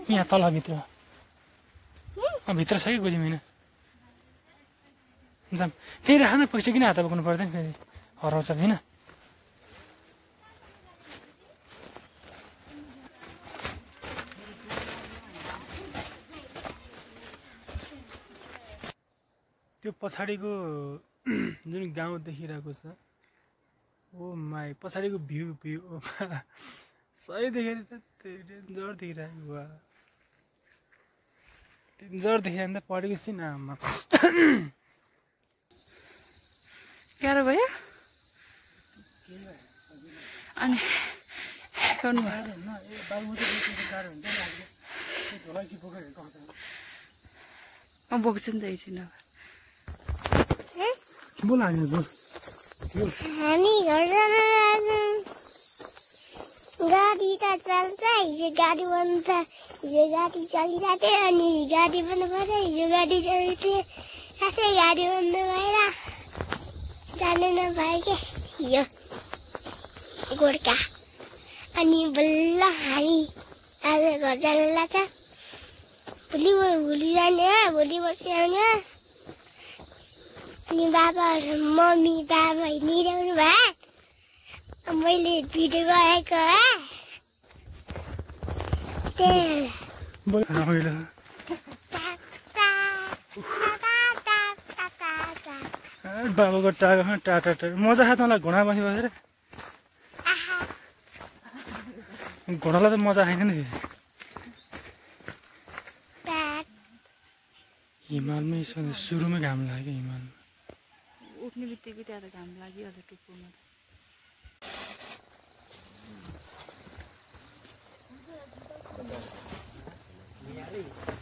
यहाँ तलभित्र भित्र छ कि गोजीमा होइन जाम त्यही राख न पैसा किन हात बोक्नु पर्दैन फेरि हराउँछ होइन त्यो पछाडिको जुन गाउँ देखिरहेको छ ओ माई पछाडिको भ्यू सही देखेर डेन्जर देखिरहेको वा डेन्जर देखिरहनु त पढेको छैन आमा गाह्रो भयो अनि गर्नु म बोक्छु नि त एकछिन बोल हामी घर जान गाडी त चल्छ हिजो गाडी बन्द त हिजो गाडी चलिरहेको थियो अनि गाडी बन्द पऱ्यो हिजो गाडी चल्थ्यो साथै गाडी बन्द भएर जानु नभयो के हिजो गोर्खा अनि बल्ल हामी आज घर जानु लाग्छ भोलि जाने भोलि बसी आउने अनि बाबाहरू मम्मी बाबा हिँडिरहनु भयो मैले भिडियो गरेको बाबाको टाढोमा टाटा मजा खाँदा मलाई घोडा माथि बसेर घोडालाई त मजा खाइन नि हिमालमै सुरुमै घाम लाग्यो हिमालमा उठ्ने बित्तिकै त्यहाँ त घाम लागिहाल्छ टुप्पोमा Yeah.